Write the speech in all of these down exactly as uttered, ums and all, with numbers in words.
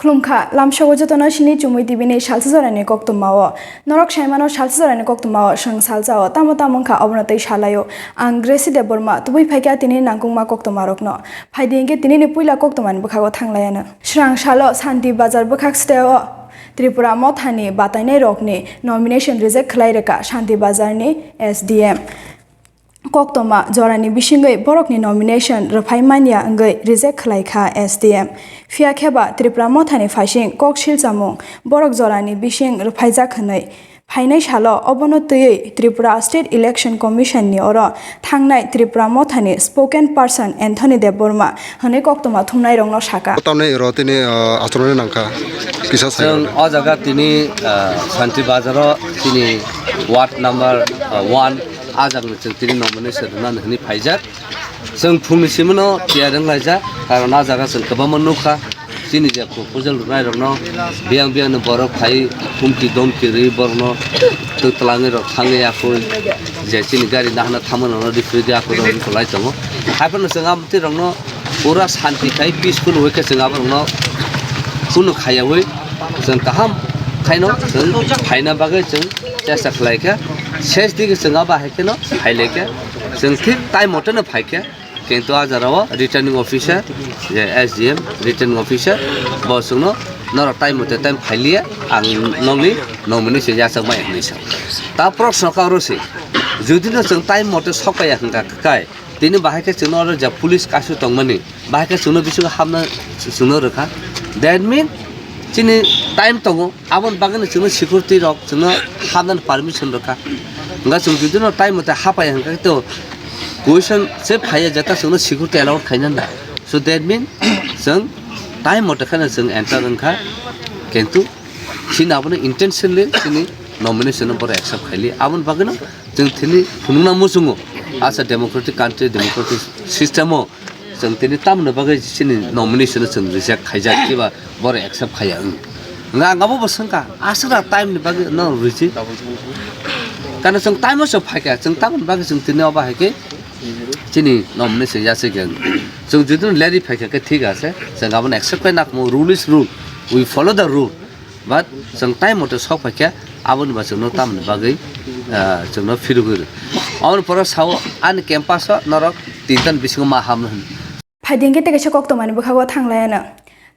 Khulumkha, lamsogo jotono sini Chumui T V ni salsa jorani koktwmao. Norok saimano salsa jorani koktwmao, chwng salsao tamo tamo wngkha obono tei salaio. Ang Gracie Debbarma, tubui phaikha tini nangkukma koktwmarokno. Phaidi hinkhe tinini puila koktwmani bwkhago thanglaianw. Srang salo Shanti Bazar bwkhak steo Tripura Mothani batainairokni nomination reject khlai rwkha Shanti Bazarni S D M. Koktwma jorani bisingwi borokni nomination rwphai manya wngwi reject khlai kha S D M. Phiya khe ba Tripura Mothani phaising kok silchamung borok jorani bising rwphaijak hwnwi phainai salo obono twiwi Tripura State Election Commission ni oro thangnai Tripura Mothani spokesperson Anthony Debbarma hwnwi koktwma thumnairokno sakha. Tamni ro tini, ah, achoroni nangkha kisa sai. Chwng o jaga tini, ah, Shanti Bazaro tini ward number, ah, one. Ah jagani chwng tini nomination rwnani hwnwi phaijak. Chwng phungni simino tiyar wnglaijak, karon ah jaga chwng kwbangma nukha. Chini je proposal rwnairokno biyang biyangni borok phai humki domki rwi borokno twk twlangwi rok thangwi aphuru je chini gari nahana thamani rok rifrigwi aphuru rok wngkholai tongo. Haiphano chwng ah bwtwi rokno pura shanti khai peaceful way khe chwng aborokno kunu khaiyaui chwng kaham khaino chwng phaina bagwi chwng chesta khlaikha. Ses digi chwng abo hai kheno phailaikha, chwng thik time moteno phaikha. Kintu ah jora o returning officer, je S D M returning officer, bo chwngno norok time mote time phailiya, ang nokni nomination yachak maya hinwi sa. Ta proshno kha oro se, judino chwng time mote sokpaiya hwnkha kai, tini bahai khe chwngno oro ja police kasu tongmani, bahai khe chwngno bisingo hapna chwngno rwkha. That mean chini time tongo, aboni bagwino chwngno security rok chwngno hapnani permission rwkha. Hwnkha chwng judino time mote hapaiya hwnkha khe to question se phaiya jeta chwngno security allowed khainani. So that mean chwng time mote kheno chwng enter wngkha, kintu chini abono intentionally chini nomination no borok accept khaili. Aboni bagwino chwng thini phunukna muchungo, asa democratic country, democratic system o chwng tini tamoni bagwi chini nomination no chwng reject khaijak kiba borok accept khaiya wng. Nga, nga bo bo swngkha, aswkra time ni bagwi no reject. Kana chwng time o se phaikha, chwng tamoni bagwi chwng tini obo hai khe chini nomination yachak ya wng. Chwng jodi no leri phaikha khe thik ase, chwng abono accept khai nakmo, rule is rule, we follow the rule. But chwng time mote sok phaikha, aboni ba chwngno tamoni bagwi, ah, chwngno phirogwi rw. Aboni pore sao ani campus o norok tintan bisingo ma hamno hwn. Phaidi hinkhe tei kaisa koktwmani bwkhago thanglaianw.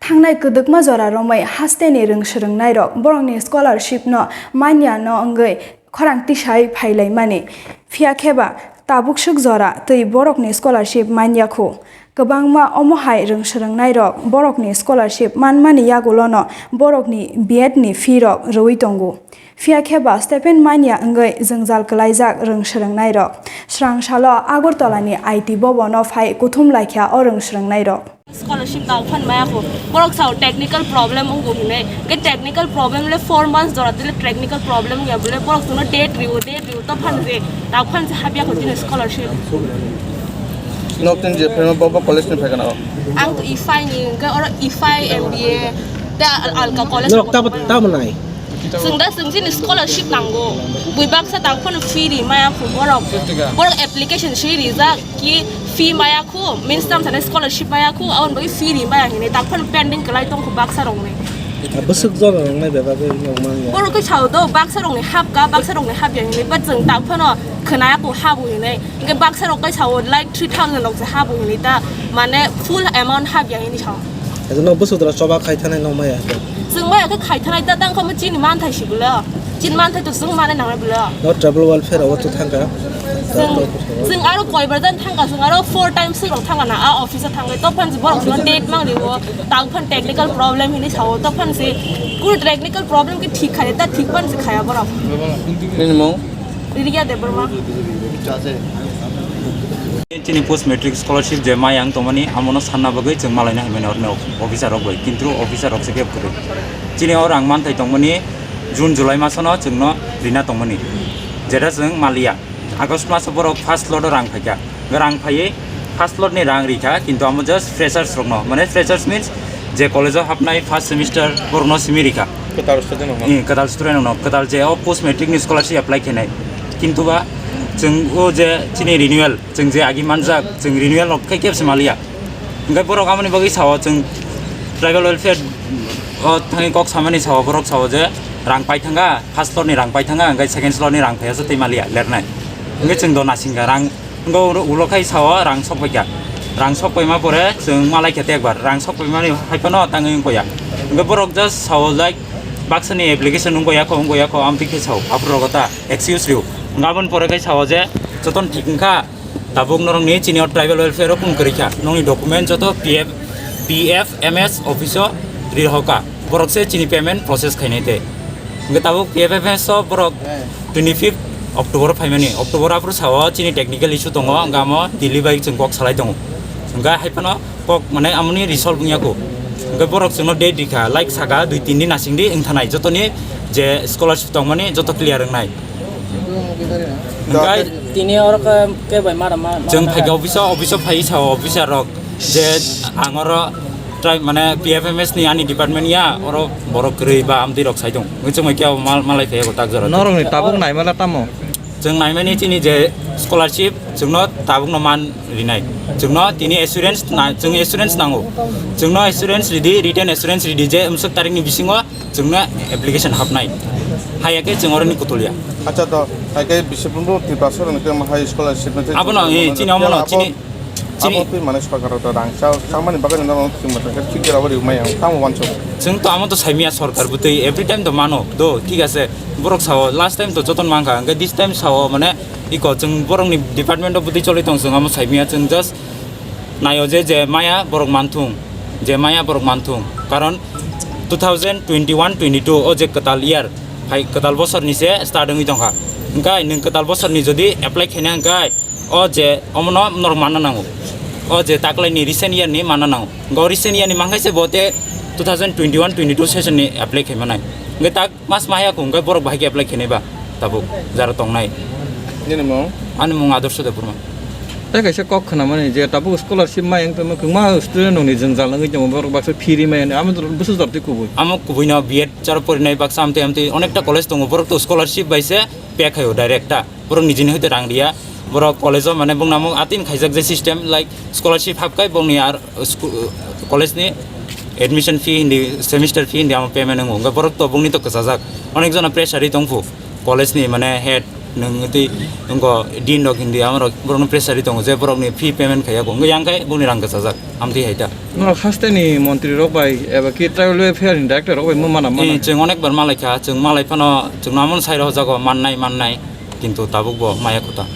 Thangnai kwdwkma jora romwi hasteni rwng swrwngnairok borokni scholarship no manya no wngwi khorang tisai phailaimani. Phiya khe ba tabukswk jora twi borokni scholarship manya khu. Kwbangma omo hai rwng swrwngnairok borokni scholarship manmani yagulono borokni B Ed ni fee rok rwui tongo. Phiya khe ba stipend manya wngwi jwngjal kwlaijak rwng swrwngnairok. Srang salo Agartala ni I T bobono phai kuthum laikha o rwng swrwngnairok. Scholarship tao phan maya kho. Borok sao technical problem wngo hinwi. Ke technical problem le four months jora dile technical problem ya bole borok chwngno date riwo, date riwo to phan je. Tao phan je habya kho chini scholarship. Nok tin je phema bobo college ni phaikana o. Ang to ifai ni ke oro ifai M B A te al-, alka college. Nok tabo, tabo nai. Chwng da chwng chini scholarship nango. Bui baksa tao phano fee ri maya kho borok. Borok application swi rijak ki fee maya kho, means tam sane scholarship maya kho, aboni bagwi fee ri maya hinwi tao phano pending kwlai tong kho baksa rokni. Bwswk jora roknai bebak wng manya. Borok khe sao do baksa rokni hapka, baksa rokni hapya hinwi, but chwng tao phano khwnaya kho habo hinwi. Hwnkhe baksa rok khe sao like three thousand rok se habo hinwi ta, mane full amount hapya hinwi sao. Ejeno bwswk jora choba khai thanai no maya. Chwng maya khe khai thanai ta tang kho chini manthai si bwle. Chini manthai to chwng manai nangnai bwle. No tribal welfare o to thangka. Chwng, chwng aro koibar dan thangka, chwng aro four times rok thangka na a office o thangwi. To phan borok no date mang riwo. Tang phan technical problem hinwi sao. To phan se kunu technical problem khe thik khai ta thik phan se khaya borok. Nini mung? Riya Debbarma. Chini post matric scholarship je maya wng tongmani, amono sanna bagwi chwng malaina hinmani orni officer rok bai, kintu officer rok se kebo kwrwi. Chini o rang manthai tongmani June July masono chwngno rina tongmani, jeta chwng maliya. August maso borok first lot o rang phaikha, rang phaiwi first lot ni rang rikha, kintu amo just freshers rokno, mane freshers means je college o hapnai first semester borokno simi rikha. Kwtal student rokno. Hmm, kwtal student rokno, kwtal je o post matric ni scholarship apply khainai. Kintu ba chwng o je chini renewal, chwng je agi manjak, chwng renewal rok khe kebse maliya. Hwnkhe borok amoni bagwi sao chwng tribal welfare O thangwi kok samani sao, borok sao je rang pai thanga, first floor ni rang pai thanga, hwnkhe second floor ni rang phaiya se twi maliya lernai. Hwnkhe chwng do nasingkha rang, hwnkhe ulo khai sao rang sok paikha. Rang sok paima pore chwng malai khe tekbar, rang sok paimani hai phano tangwi wngkha ya. Hwnkhe borok just sao like baksani application wngkha ya kho, wngkha ya kho, amtwi khe sao, aphuru rogo ta excuse rw. Hwnkhe aboni pore khai sao je jotono thik wngkha. Tabuk norokni chini o tribal welfare o kung kwrwi kha, nokni document joto P F, P F M S office o ri rohor kha, borok se chini payment process khainai tei. Hwnkhe tabuk P F M S o borok twenty fifth October o phaimani, October aphuru sao chini technical issue tongo, hwnkhe amo Delhi bai chwng kok salai tongo, hwnkhe hai phano kok mane amoni resolve wngya kho, hwnkhe borok chwngno date rikha, like saka dui tin din asing di wngthanai, jotoni je scholarship tongmani joto clear wngnai. Hwnkhe tini oro khe, khe bai mara ma, ma, chwng ma, phaikha office o, office o phai sao officer rok je ang oro try mane P F M S ni ani department ya oro borok kwrwi ba amtwi rok sai tong. Hwnkhe chwng bai khe abo mal-, malai phaiya tak jora. Norokni tabuk naimala tamo? Chwng naimani chini je scholarship chwngno tabukno man rinai. Chwngno tini assurance na, chwng assurance nango. Chwngno assurance ridi, written assurance ridi je umswk tarikni bisingo chwngno application hapnai. Haiya khe chwng oroni kutulya. Acha to, hai khe bisi bumbu Tripura sorkar ni tei mahai scholarship ni tei Abono, eh, chini omono, abo, chini, chini. Abo twi mane sorkar rok rang cha, chamani bagwi no thik mata khe thik jora ori mai ang tamo wancho. Chwng to amo to saimia sorkar bwtwi every time to mano do, thik ase. Borok sao last time to joton mankha, hwnkhe this time sao mane iko chwng borokni department o bwtwi choli tong chwng amo saimia chwng just naio je, je maya borok manthung, je maya borok manthung, karon two thousand twenty-one twenty-two o je kwtal year, hai kwtal bosorni se start wngwi tongkha, hwnkhe nwng kwtal bosorni jodi apply khaina hwnkhe o je omono norok manna nango, o je taklaini recent year ni manna nango, hwnkhe o recent year ni mankhaise bo te two thousand twenty-one twenty-two session ni apply khaimanai, hwnkhe tak mas mahaya kung khe borok bahai khe apply khenai ba tabuk jara tongnai. Nini mung? Ani mung Adarsh Debbarma. Tei kaisa kok khwnamani je tabuk scholarship mai wng tongma kwbangma student rokni jwngjal wngwi tongo, borok baksa free mai hwnwi amo bwswk jora twi kubui. Amo kubui no B Ed charo porinai baksa amtwi amtwi onekta college tongo, borok to scholarship bai se pay khaio direct ta, borok nijini hoite rang riya, borok college o mane bongni amo atwini khaijak je system like scholarship hapkai bongni ar sku-, college ni admission fee hindi, semester fee hindi amo payment wngo. Hwnkhe borok to bongni to kwchajak. Onek jona pressure ri tongphu college ni mane head nwng twi wngkho dean rok hindi amo rok borokno pressure ri tongo je borokni fee payment khaiya kho. Hwnkhe yang khe bongni rang kwchajak. Amtwi hai ta. Norok haste ni montri rok bai eba ki tribal welfare ni director rok bai mo mana mana. Eh, chwng onek bar malai kha, chwng malai phano chwngno amo sai rw jago mannai mannai. Kintu tabuk bo maya kho ta.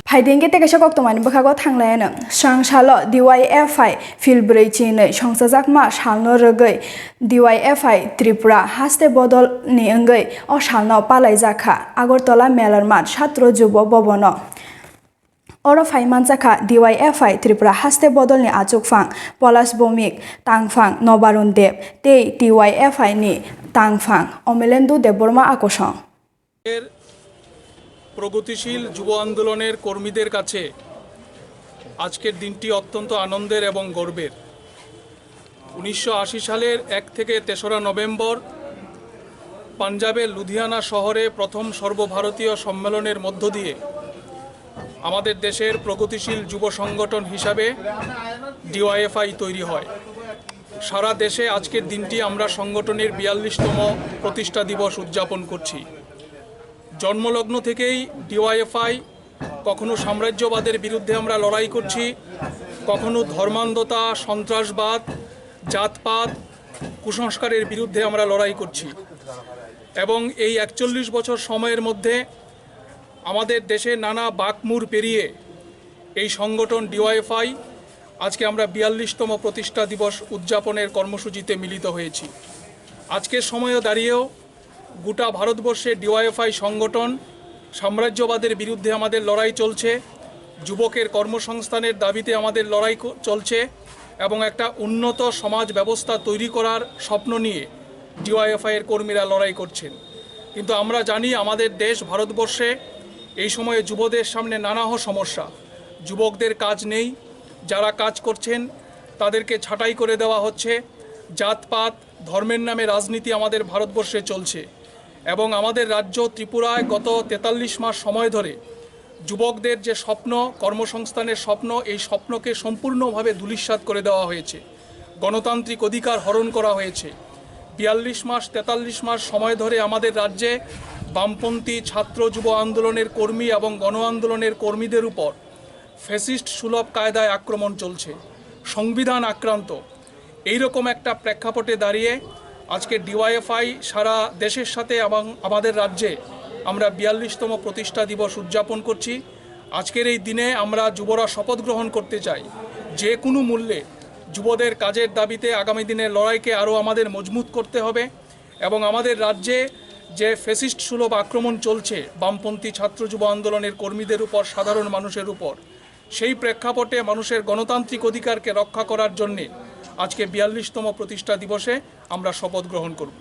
Phaidi hwnkhe tei kaisa koktwmani bwkhago thanglaianw. Swrang salo D Y F I phil brwi chinwi songchajakma salno rwgwi D Y F I Tripura haste bodolni wngwi o salno palaijak kha Agartala Melarmat Satro Jubo Bhabono. Oro phai manjakha D Y F I Tripura haste bodolni achukphang Polash Bhowmik, tangphang Nobarun Deb tei T Y F I ni tangphang Omelendu Debbarma akosong. প্রগতিশীল যুব আন্দোলনের কর্মীদের কাছে আজকের দিনটি অত্যন্ত আনন্দের এবং গর্বের। উনিশশো আশি সালের এক থেকে তেসরা নভেম্বর পাঞ্জাবের লুধিয়ানা শহরে প্রথম সর্বভারতীয় সম্মেলনের মধ্য দিয়ে আমাদের দেশের প্রগতিশীল যুব সংগঠন হিসাবে ডিওয়াইএফআই তৈরি হয়। সারা দেশে আজকের দিনটি আমরা সংগঠনের বিয়াল্লিশতম প্রতিষ্ঠা দিবস উদযাপন করছি। জন্মলগ্ন থেকেই ডিওয়াইএফআই কখনো সাম্রাজ্যবাদের বিরুদ্ধে আমরা লড়াই করছি, কখনো ধর্মান্ধতা, সন্ত্রাসবাদ, জাতপাত, কুসংস্কারের বিরুদ্ধে আমরা লড়াই করছি। এবং এই একচল্লিশ বছর সময়ের মধ্যে আমাদের দেশে নানা বাঁকমুড় পেরিয়ে এই সংগঠন ডিওয়াইএফআই আজকে আমরা বিয়াল্লিশতম প্রতিষ্ঠা দিবস উদযাপনের কর্মসূচিতে মিলিত হয়েছি। আজকের সময়ও দাঁড়িয়েও গোটা ভারতবর্ষে ডিওয়াইএফআই সংগঠন সাম্রাজ্যবাদের বিরুদ্ধে আমাদের লড়াই চলছে, যুবকের কর্মসংস্থানের দাবিতে আমাদের লড়াই ক-, চলছে এবং একটা উন্নত সমাজ ব্যবস্থা তৈরি করার স্বপ্ন নিয়ে ডিওয়াইএফআই এর কর্মীরা লড়াই করছেন। কিন্তু আমরা জানি আমাদের দেশ ভারতবর্ষে এই সময়ে যুবদের সামনে নানাহ সমস্যা। যুবকদের কাজ নেই, যারা কাজ করছেন তাদেরকে ছাঁটাই করে দেওয়া হচ্ছে, জাতপাত, ধর্মের নামে রাজনীতি আমাদের ভারতবর্ষে চলছে এবং আমাদের রাজ্য ত্রিপুরায় গত তেতাল্লিশ মাস সময় ধরে যুবকদের যে স্বপ্ন, কর্মসংস্থানের স্বপ্ন, এই স্বপ্নকে সম্পূর্ণভাবে ধূলিসাৎ করে দেওয়া হয়েছে। গণতান্ত্রিক অধিকার হরণ করা হয়েছে। বিয়াল্লিশ মাস, তেতাল্লিশ মাস সময় ধরে আমাদের রাজ্যে বামপন্থী ছাত্র যুব আন্দোলনের কর্মী এবং গণ আন্দোলনের কর্মীদের উপর ফ্যাসিস্ট সুলভ কায়দায় আক্রমণ চলছে, সংবিধান আক্রান্ত। এইরকম একটা প্রেক্ষাপটে দাঁড়িয়ে আজকে ডিওয়াইএফআই সারা দেশের সাথে এবং আমাদের রাজ্যে আমরা বিয়াল্লিশতম প্রতিষ্ঠা দিবস উদযাপন করছি। আজকের এই দিনে আমরা যুবরা শপথ গ্রহণ করতে চাই, যে কোনো মূল্যে যুবদের কাজের দাবিতে আগামী দিনের লড়াইকে আরও আমাদের মজবুত করতে হবে এবং আমাদের রাজ্যে যে ফ্যাসিস্ট সুলভ আক্রমণ চলছে বামপন্থী ছাত্র যুব আন্দোলনের কর্মীদের উপর, সাধারণ মানুষের উপর, সেই প্রেক্ষাপটে মানুষের গণতান্ত্রিক অধিকারকে রক্ষা করার জন্যে আজকে বিয়াল্লিশতম প্রতিষ্ঠা দিবসে আমরা শপথ গ্রহণ করব।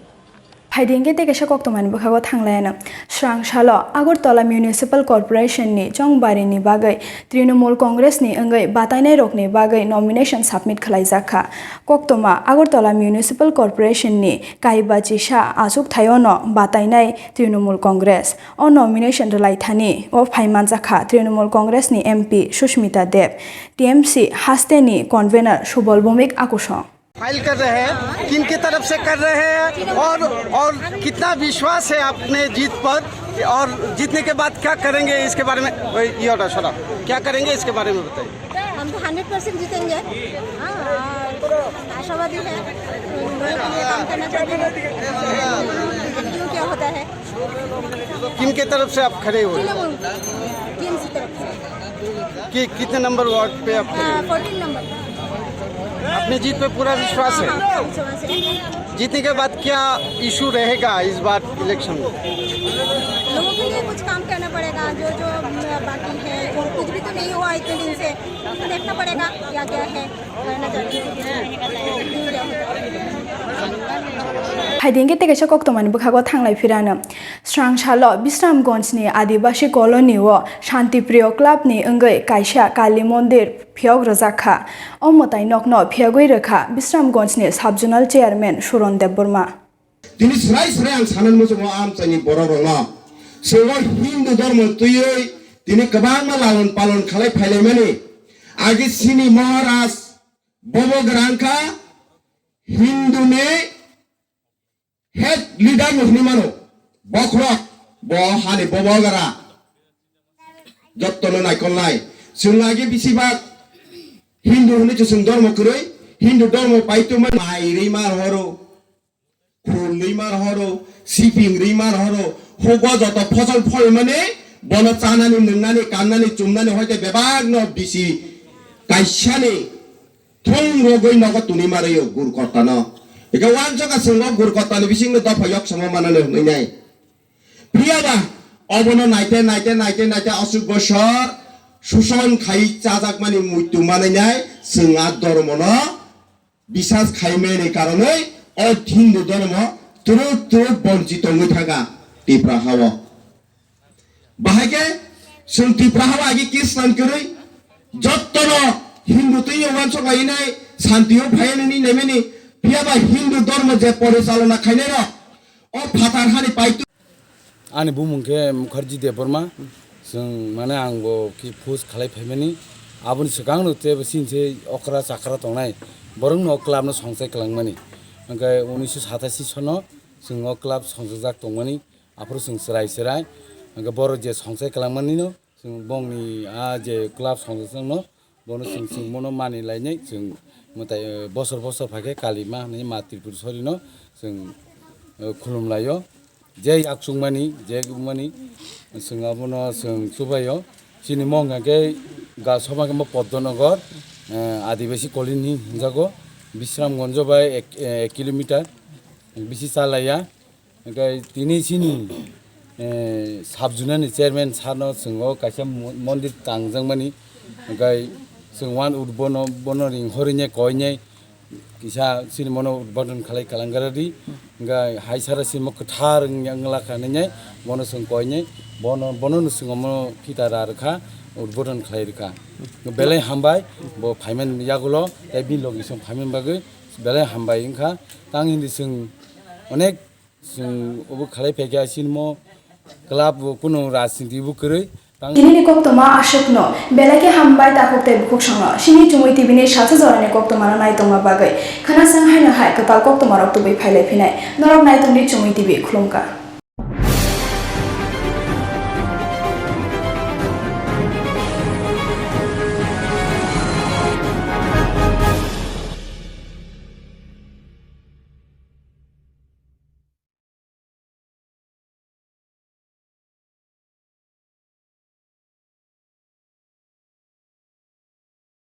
Phaidi hwnkhe tei kaisa koktwmani bwkhago thanglaino. Srang salo Agartala Municipal Corporation ni chongbari ni bagwi Trinamool Congress ni wngwi batainai rokni bagwi nomination submit khwlaijak kha. Koktwma Agartala Municipal Corporation ni kaiba chisa achuk thaio no batainai Trinamool Congress. O nomination rwlai thani o phai manjakha Trinamool Congress ni M P Sushmita Deb, T M C haste ni convener Subal Bhowmik akusong. File कर रहे हैं, किन की तरफ से कर रहे हैं और, और कितना विश्वास है अपने जीत पर, और जीतने के बाद क्या करेंगे इसके बारे में, ये होता सर, क्या करेंगे इसके बारे में बताइए। हम तो हंड्रेड परसेंट जीतेंगे। हाँ, और आशावादी है, लोगों के लिए काम करना चाहते हैं। देखिए क्या होता है। किन के तरफ से आप खड़े हुए? तृणमूल, टीएमसी तरफ से। कि, कितने नंबर वार्ड पे आप खड़े हुए? Fourteen number. अपनी जीत पे पूरा विश्वास है? हाँ, हाँ, विश्वास है। जीतने के बाद क्या इशू रहेगा इस बार इलेक्शन में? लोगों के लिए कुछ काम करना पड़ेगा, जो, जो, अम, बाकी है, और कुछ भी तो नहीं हुआ इतने दिन से, तो देखना पड़ेगा क्या क्या है। Phaidi hwnkhe tei kaisa koktwmani bwkhago thanglai phirano. Srang salo Bisramganj ni Adibasi colony o Shantipriyo Club ni wngwi kaisa Kali Mondir phiyok rwjak kha. O mwtai nokno phiyogwi rwkha Bisramganj ni Sub Zonal Chairman Suron Debbarma. Tini srai srai ang sanani muchungo amchaini borok rokno. Chwng o Hindu dhormo twiwi tini kwbangma lalon palon khalai phailaimani. Agi chini Maharaj bobo gwrangkha Hindu ni head leader no hinwi mano. Bokhorok bo hani bobo gara. Jottono naikolnai. Chwng agi bisibak Hindu hinwi chwng dhormo kwrwi. Hindu dhormo paitoma mai rwi mar horo. Khulwi mar horo, siping rwi mar horo, hugo joto phosol pholmani, bono chanani, nwngnani, kannani, chumnani, hoite bebakno bisi kaisani thung rogwi nogo tuni marwi o gur kottano. Eke wansokha chwng o gur kottani bisingno dopha yok samo manani hwnwi nai. Phiyaba obono naite, naite, naite, naite aswk bosor suson khai chajakmani muitu manwi nai chwng a dhormono bisas khaimani karonwi o Hindu dhormo twrwk twrwk bonchi tongwi thangkha Tipra hao. Bahai khe chwng Tipra hao agi Christian kwrwi jottono Hindu twiwi wansok lainai santio phaiwi nini nemeni phiyaba Hindu dhormo je porichalona khainai rok o phatar hani paitu Ani bumung khe Mukherjee Debbarma. Chwng, mane, ang bo ki post khalai phaimani. Aboni swkang no tei bo chini se okra chakra tongnai. Borok no o club no songchai kwlangmani. Hwnkhe unisho satashi sono chwng o club songchajak tongmani. Aphuru chwng chwrai chwrai. Hwnkhe borok je songchai kwlangmani no chwng bongni a je club songchajak no Bono chwng, chwng bono mani lainai, chwng mwtai, eh, bosor bosor phaikhe Kali ma hwnwi ma Tripureshwari no chwng, eh, khulum laio. Je yak chukmani, je wngmani, chwng abono chwng chubaio. Chini mong hwnkhe ga soba khe bo Poddonogor, eh, Adibasi colony hinjago, Bisramganj bai ek, eh, ek kilometer bisi cha laiya. Hwnkhe tini chini, eh, sub zonal ni chairman sir no chwng o kaisa mo-, mondir tangjakmani. Hwnkhe chwng uan ut bono, bono ring horine koine kisa chini mono udbodon khalai kalangaradi. Hwnkhe hai sara chini mo kwthar wng-, wngla kha nini bono chwng koine bono, bono no chwng omo phita ra rwkha udbodon khalai rwkha. Belai hambai bo phaimani yagulo tei bini logi chwng phaimani bagwi belai hambai wngkha. Tang hindi chwng onek Chwng obo khalai phaikha, chini mo club bo kunu rajniti bo kwrwi, Tinini koktwma aswkno, belai khe hambai takhuk tei bukhuksongno, chini Chumui T V ni salsa jorani koktwmano naitongma bagwi. Khwnaswng haino hai kwtal koktwmarok tubui phailai phinai. Norok naitongdi Chumui T V, khulumkha.